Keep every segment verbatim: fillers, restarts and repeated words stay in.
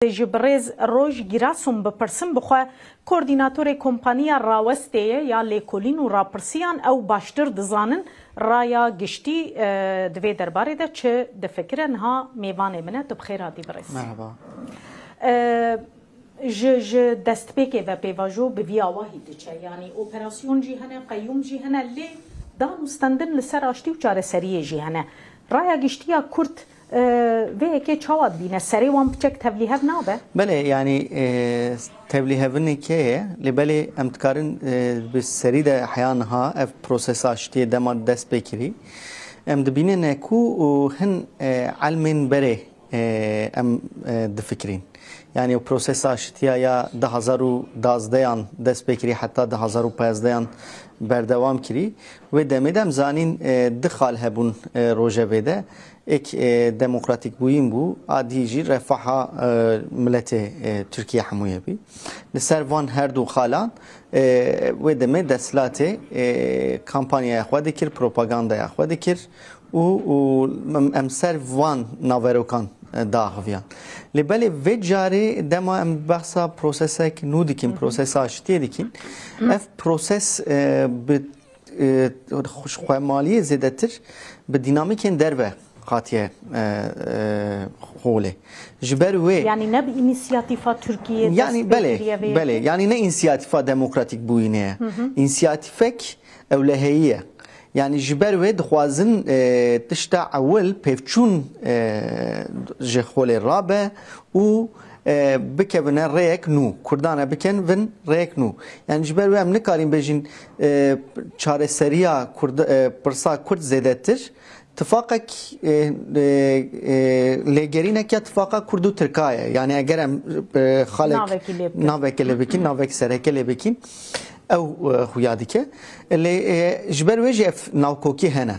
Ji birêz Roj Girasom bipirsim, bi xwe koordînatorê kompaniya Rawestê ye ya lêkolîn û rapirsiyan, ew baştir dizanin raya giştî, e, di vê derbarê de çi difikire. Niha mêvanê min e, tu bi xêr hatî birêz. Merhaba. E, ji, ji destpêkê ve pêvajo bi vî awahî diçe. Yanî operasyon jî hene, qeyûm jî hene, lê dan û stendin li ser aştî û çareseriyê jî hene. Raya giştî ya Kurd, e, vê yekê çawa dibîne? Serê wan piçek tevlîhev nabe? Belê, yanî, e, tevlîhevineke ye, lê belê em dikarin, e, bi serî de heya niha ev prosesa aştiyê dema dest pê kirî. Em dibînine ku, û hin, e, elmên berê, e, em, e, difikirîn. Yanî ew prosesa aşitiya ya du hazar û dazdeyan dest pê kirî heta du hazar û pezdeyan berdewam kirî. Wê demê de em zanîn, e, du xal hebûn, e, rojevê de. Êk, e, demokratîkbûyîn bû, a dî jî refaha, e, miletê, e, Tirkiye hemûye bî. Li ser van her du xalan, e, wê demê desthilatê, e, kampanyaya xwe dikir, propagandaya xwe dikir û, û em, em ser van naverokan, e, diaxiviyan. Lê belê vê carê dema em behsa prosesek nû dikin, prosesa aşitiyê dikin, ev proses, e, bi, e, xwemaliyê zêdetir bi dînamîkên derve hatiye, e, e, holê. Ji ber wê Yanî ne bi înisiyatîfa Tirkiyê Yanî dest pê belê, kiriye vê belê. yekê? Yanî ne înisiyatîfa demokratîk bûyînê ye. Hı hı. Înisiyatîfek ewleheyî ye. Yanî ji ber wê dixwazin, e, tişta ewil pêvçûn, e, ji holê rabe û, e, bikevine rêyek nû. Kurdan re bikin vin rêyek nû. Yanî ji ber wê em nikarîn bêjin, e, çareseriya Kurd, e, pirsa Kurd zêdetir tifaqek, e, e, e, lêgerînek ya tifaqa Kurd û Tirka ye. Yanî eger em, e, xalek Navekî lê bikin. navekê lê bikin, navek sereke lê bikin, ew, e, xuya dike. Lê, e, ji ber wê jî ev navkokî hene.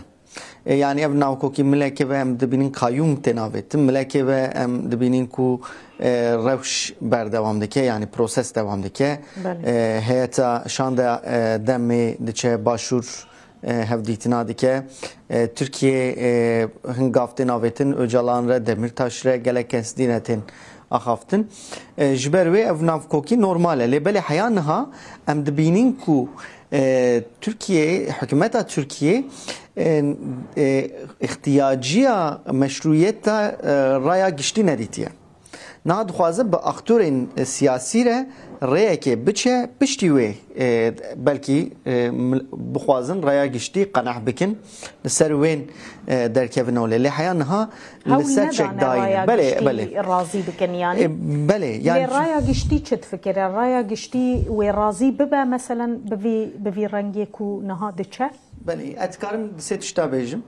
E, yanî ev navkokî milekê ve em dibînin qayûm tê navêtin. Milekê ve em dibînin ku, e, rewş berdewam dike, yanî proses dewam dike. Belê. E, heyeta şanda, e, demê diçe başûr, e, hevdîtina dike. E, Tirkiye, e, hin gav tên avêtin, Ocalan re, Demirtaş re, gelek kes dîne tên axaftin. E, ji ber wê ev navkokî normal e. Lê belê heya niha em dibînin ku, e, Tirkiye, hikûmeta Tirkiye, e, e, îhtiyaciya meşrûyeta, e, raya giştî nedîtiye. Niha dixwaze bi aktorên, e, siyasî re rêyekê biçe, piştî wê, e, belkî, e, mil-, bixwazin raya giştî qeneh bikin, li ser wên, e, derkevin olê. Lê heya niha li Hewl ser nedane çekdayî ne. raya Belê, giştî belê. razî bikin yanî. E, belê, yanî Lê raya giştî çi difikire? Raya giştî wê razî bibe, meselen, bi vî, bi vî rengê ku niha diçe? Belê, ez dikarim sê tişta bêjim.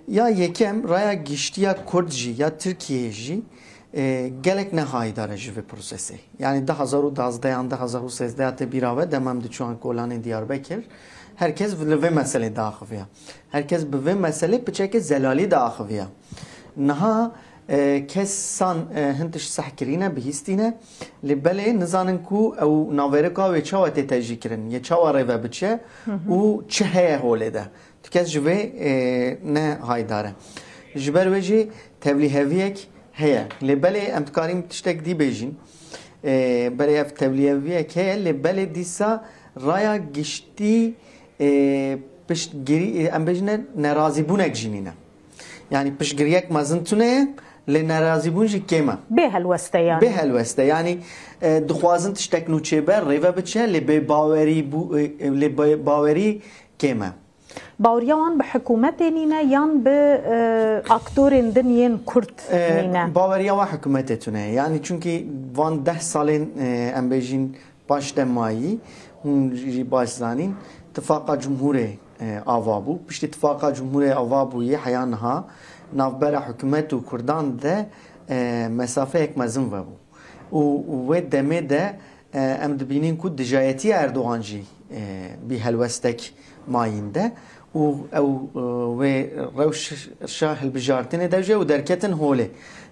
Ya yekem, raya giştiya Kurd jî, ya Tirkiyeyê jî, e, gelek ne hayîdar e ji vê prosesê. Yanî du hazar û dazdeyan, du hazar û sêzdehan tê bîra we, dema em diçûn kolanê Diyarbekir, her kes li vê meselê diaxiviya. Her kes bi vê meselê piçeke zelalî diaxiviya. Niha, e, kesan, e, hin tişt seh kirîne, bihîstîne, lê belê nizanin ku ew naverika wê çawa tê tecî kirin, yê çawa rêve biçe Hı hı. û çi heye holê de. Tu kes ji vê, e, ne haydar e. Ji ber wê jî tevlîheviyek heye. Lê belê em dikarîn tiştek dî bêjin. E, belê ev tevlîheviyek heye, lê belê dîsa raya giştî, e, piştgirî, e, em bêjine nerazîbûnek jî nîne. Yanî piştgiriyek mezin tune ye, lê nerazîbûn jî kêm e. Bê helweste yanî. Bê helweste. Yanî, e, dixwazin tiştek nû çêbe, rêve biçe, lê bê bawerî bû, e, e, lê bê bawerî kêm e. Baweriya wan bi hikûmetê nîne yan bi, e, aktorên din yên Kurd E, nîne? Baweriya wan hikûmetê tune ye. Yanî çunkî van deh salên, e, em bêjin paşdemayî, hûn jî baş zanîn, Tifaqa Cumhurê, e, ava bû. Piştî Tifaqa Cumhurê ava bûyî heya niha navbera hikûmet û Kurdan de, e, mesafeyek mezin vebû. Û wê demê de, e, em dibînin ku dijayetiya Erdogan jî, e, bî helwestek mayîn de û ew, e, wê rewşa hilbijartinê de jî ew derketin holê.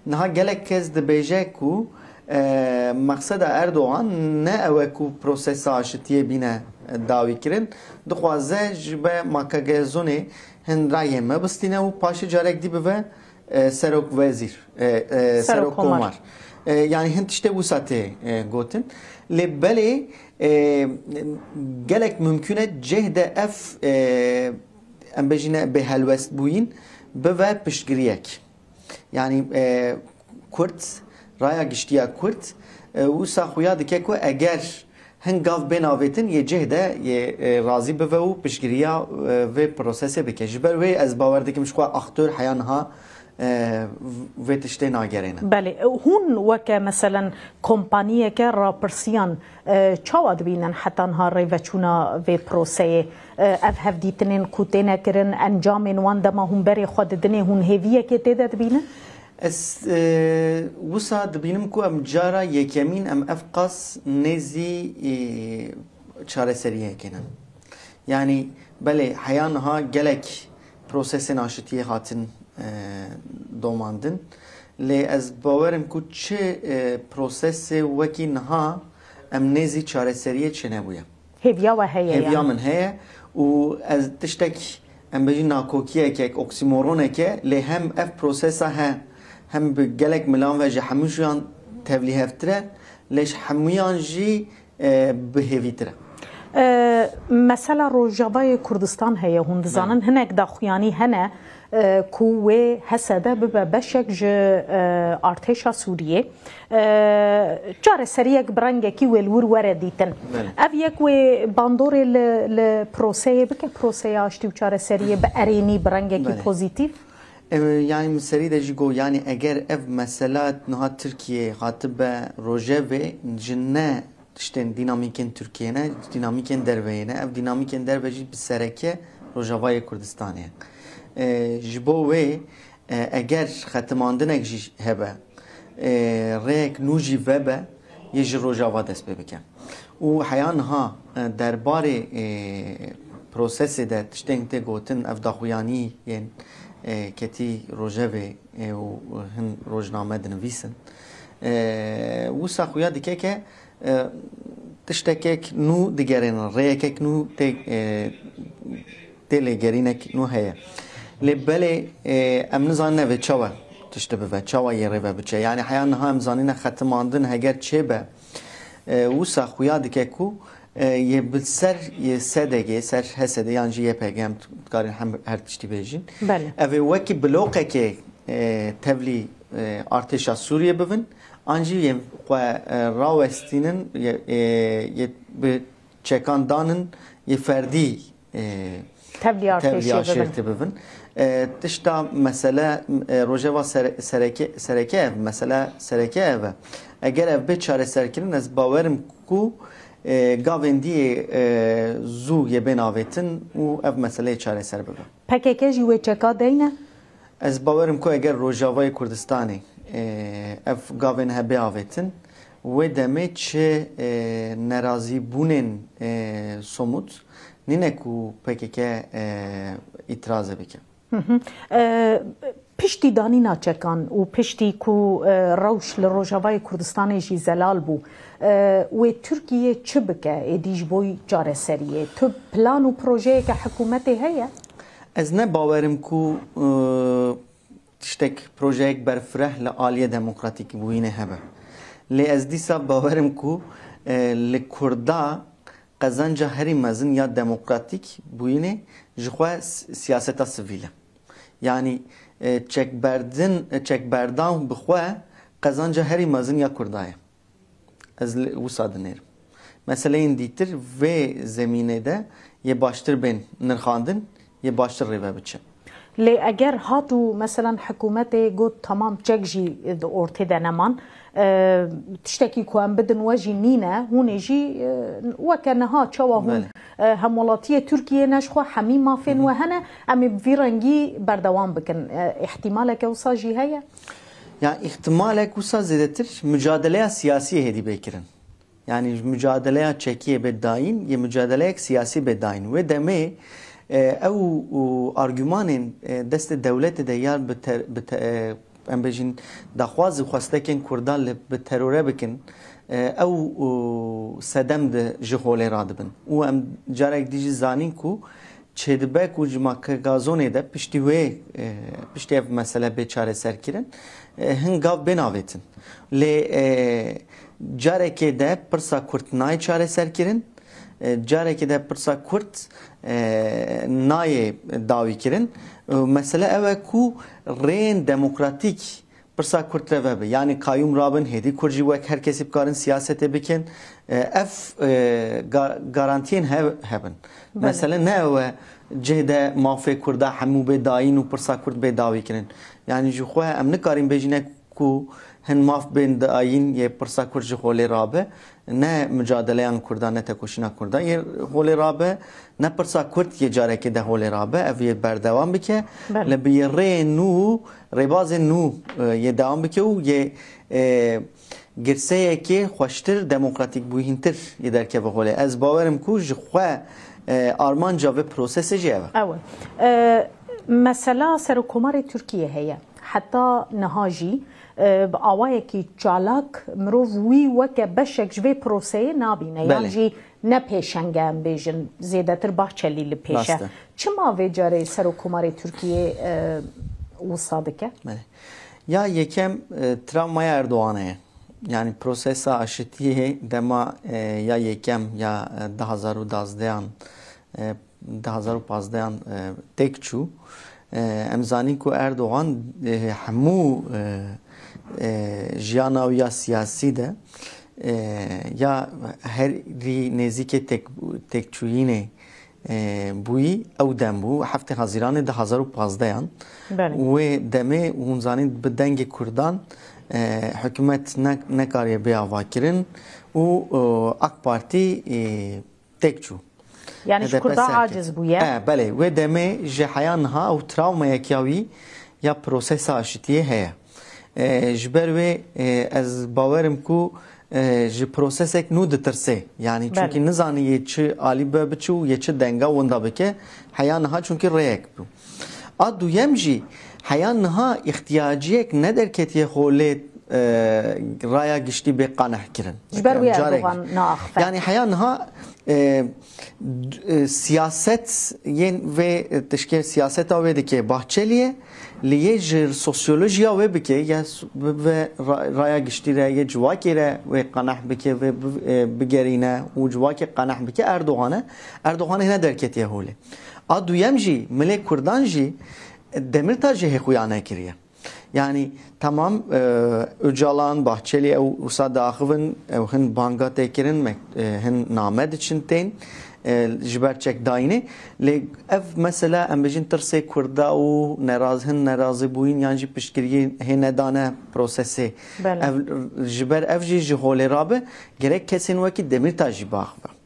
Niha gelek kes dibêje ku, e, mexseda Erdogan ne ew e ku prosesa aşitiyê bîne dawî kirin, dixwaze ji be makagezonê hin rayê me bistîne û paşê carek dî bibe, e, serok wezîr, e, e, Serok serok komar. komar. E, yanî hin tiştê wisa tê, e, gotin. Lê belê, e, gelek mimkûn e cih de ev, e, em bêjîne bêhelwestbûyîn bive piştgiriyek. Yanî, e, Kurd, raya giştî ya Kurd, e, wisa xuya dike ku eger hin gav bên avêtin, yê cih de yê, e, razî bive û piştgiriya, e, vê prosesê bike. Ji ber wê ez bawer dikim ji xwe aktor heya niha, e, v-, vê tiştê nagerêne. Belê, hûn weke meselen kompaniyeke rapirsiyan, e, çawa dibînin heta niha rêveçûna vê proseyê? E, ev hevdîtinên ku têne kirin, encamên wan dema hûn berê xwe didinê, hûn hêviyekê tê de dibînin? Ez, e, wisa dibînim ku em cara yekemîn em ev qas nêzî, e, çareseriyekê ne. Yanî belê heya niha gelek prosesên aşitiyê hatin, e, domandin. Lê ez bawerim ku çi, e, prosesê wekî niha em nêzî çareseriyê çênebûye. Hêviya we heye Hêviya yani? Min heye û ez tiştek, em bêjin nakokiyekek, oksîmoroneke, lê hem ev prosesa he, hem bi gelek milan ve ji hemû jiyan tevlîhevtir e, lê ji hemûyan jî, e, bi hêvîtir e. E, mesela Rojavayê Kurdistan heye, hûn dizanin, Belê. Hinek daxuyanî hene, e, ku wê H S D bibe beşek ji, e, artêşa Sûriyê. E, çareseriyek bi rengekî wê li wir were dîtin. Belê. Ev yek wê bandorê li, li proseyê bike, proseya aştî û çareseriyê bi erênî, bi rengekî Belê. Pozîtîf? E, yani min serî de jî got, yani eger ev mesela niha Tirkiyeyê hatibe rojevê, ji ne tiştên dînamîkên Tirkiyeyê ne, dînamîkên derveyê ne. Ev dînamîkên derve jî bi sereke Rojavayê Kurdistanê ye. E, ji bo wê, e, eger xetimandinek jî hebe, e, rêyek nû jî vebe, yê ji Rojava dest pê bike. Û heya niha, e, derbarê, e, prosesê de tiştên tê gotin, ev daxuyanî yên, e, ketî rojevê, e, û hin rojname dinivîsin. E, wisa xuya dike ke, e, tiştekek nû digerênin, rêyekek nû tê, e, tê lêgerînek nû heye. Lê belê, e, em nizanin evê çawa tişt bibe, çawa yê rêve biçe. Yani heya niha em zanîne xetimandin heger çêbe, e, wisa xuya dike ku, e, yê bi ser yê S D G, ser H S D yan jî Y P G, em dikarîn hem her tiştî bêjin. Belê. Ev ê wekî bloqekê, e, tevlî, e, artêşa Sûriyê bibin, an jî yên xwe, e, rawestînin, yê, e, yê bi çekan danin, yê ferdî, e, Tevlî tevlî artêşê bibin. aşêrtê bibin. E, tişta mesele, e, rojeva sere-, sereke, sereke ev, mesele sereke ev e. Eger ev bê çareserkirin, ez bawerim ku, e, gavên dî yê, e, zû yê bên avêtin û ev meseleyê çareser bibe. P K K jî wê çeka deyne? Ez bawerim ku eger Rojavayê Kurdistanê, e, ev gavên hebê avêtin, wê demê çi, e, nerazîbûnên, e, somût nîne ku P K K, e, îtirazê bike. Hı hı. E, piştî danîna çekan û piştî ku, e, rewş li Rojavayê Kurdistanê jî zelal bû, e, wê Tirkiye çi bike êdî ji bo çareseriyê? Tu plan û projeyeke hikûmetê heye? Ez ne bawerim ku, e, tiştek, projeyek berfireh li aliyê demokratîk bûyînê hebe. Lê ez dîsa bawerim ku, e, li Kurda qezanca herî mezin ya demokratîk bûyînê ji xwe s-, siyaseta sivîl e. Yanî, e, çekberdin, e, çekberdan bi xwe qezanca herî mezin ya Kurda ye. Ez li wisa dinêrim. Meseleyên dîtir vê zemînê de yê baştir bên nirxandin, yê baştir rêve biçe. Lê eger hat û, meselen, hikûmetê got, tamam, çek jî di ortê de neman, e, tiştekî ku em bidin we jî nîne, hûn ê jî, e, weke niha çawa hûn, Belê. e, hemwelatiyê Tirkiyê ne ji xwe hemî mafên Hı hı. we hene, em ê bi vî rengî berdewam bikin. E, îhtimaleke wisa jî heye? Ya, îhtimalek wisa zêdetir mucadeleya siyasî hêdî bê kirin. Yanî ji mucadeleya çekiyê bê dayîn, yê mucadeleyek siyasî bê dayîn. Wê demê, e, ew û argumanên, e, destê dewletê de ya bi ter-, bi te-, e, em bêjin daxwaz û xwestekên Kurdan li bi terore bikin, e, ew û sedem di ji holê radibin. Û em carek dî jî zanîn ku çêdibe ku ji makegazonê de piştî wê, e, piştî ev mesele bê çareserkirin, e, hin gav bên avêtin. Lê, e, carekê de pirsa Kurd nayê çareserkirin, e, carekê de pirsa Kurd, e, nayê dawîkirin. E, mesele ew e ku rêyên demokratîk pirsa Kurd re vebe. Yanî qayûm rabin, hêdî Kurd jî wek her kesî bikarin siyasetê bikin. E, ev, e, ga-, garantiyên hev-, hebin. Belê. Mesele ne ew e, cih de mafê Kurda hemû bê dayîn û pirsa Kurd bê dawî kirin. Yanî ji xwe em nikarin bêjine ku hin maf bên dayîn yê pirsa Kurd ji holê rabe. Ne micadeleyan Kurda, ne tekoşîna Kurda yê holê rabe, ne pirsa Kurd yê carekê de holê rabe, ev yê berdewam bike. Belê. Lê bi yê rê nû, rêbazên nû, e, yê dewam bike û yê, e, girseyekê xweştir, demokratîk bûyîntir yê derkeve holê. Ez bawerim ku ji xwe, e, armanca vê prosesê jî ev e. Ew e. E, mesela Serokkomarê Tirkiyê heye. Heta niha jî, e, bi awayekî çalak mirov wî weke beşek ji vê proseyê nabîne. Yan Belê. jî ne pêşeng e, em bêjin, zêdetir Bahçelî li pêş e. Rast e. Çima vê carê Serokkomarê Tirkiyê, e, wisa dike? Belê. Ya yekem, e, travmaya Erdoganê ye. Yanî prosesa aşitiyê dema, e, ya yekem ya, e, du hazar û dazdehan, e, du hazar û pazdehan, e, têk çû. E, em zanîn ku Erdogan, e, hemû, e, e, jiyana wî ya siyasî de, e, ya herî nêzîkê têk-, têkçûyînê, e, bûyî ew dem bû, heftê Haziranê du hazar û pazdehan. Belê. Wê demê hûn zanîn bi dengê Kurdan, e, hikûmet ne-, nekariye bê avakirin û, e, AK Partî, e, têk çû. Yani ji H D P Kurda serkeftin. Aciz bûye. E, belê, wê demê ji heya niha ew travmayek ya wî ya prosesa aşitiyê heye. E, ji ber wê, e, ez bawerim ku, e, ji prosesek nû ditirsê. Yani Belê. Çunkî nizanî yê çi alî be biçû, yê çi denga winda bike. Heya niha çunkî rêyek bû. A duyem jî heya niha îhtiyaciyek nederketiye holê, e, raya giştî bê qaneh kirin. Ji ber wê Erdogan naaxife. Yani heya niha, e, d-, e, siyaset yên vê, e, tişkê siyaseta wê dike Bahçeliye, lê yê ji sosyolojiya wê bike, ya s-, bi, bi ra-, raya giştî re, yê civakê re wê qaneh bike, wê bi, e, bigerîne û civakê qaneh bike Erdogan e. Erdogan hêne derketiye holê. A duyem jî, milê Kurdan jî Demirtaş jî hê xuya nekiriye. Yani tamam, e, Ocalan, Bahçeli ew wisa diaxivin, ew hin banga tê kirin, me-, e, hin name diçin tên, e, ji ber çekdayînê. Lê ev mesela em bêjin tirsê Kurda û neraz-, hin nerazîbûyîn yan jî piştgiriyê hê nedane prosesê. Belê. Ev, ji ber ev jî ji holê rabe, gerek kesên wekî Demirtaş jî biaxive.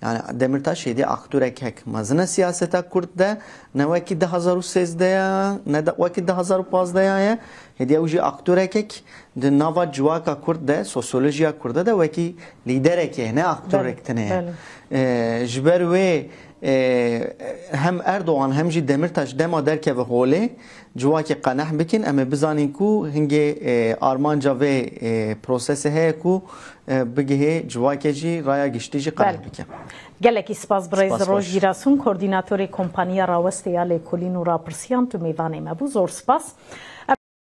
Yani Demirtaş hêdî aktorek hek mezin e siyaseta Kurd de, ne wekî du hazar û sêzdeh ya, ne de wekî du hazar û pazdeh ya ye. Hêdî ew jî aktorek hek di nava civaka Kurd de, sosyolojiya Kurd de wekî lîderek ye, ne aktorek Belê, tine ye. belê. Ee, ji ber wê, e, hem Erdogan hem jî Demirtaş dema derkeve holê, civakê qeneh bikin, em ê bizanîn ku hingê, e, armanca vê, e, prosesê heye ku, e, bigihê civakê jî, raya giştî jî qeneh Belê. bike. Gelekî spas birêz Spas Roj xweş. Gîrasun, koordînatorê Kompaniya Rawestê ya Lêkolîn û Rapirsiyan, tu mêvanê me bû. Zor spas.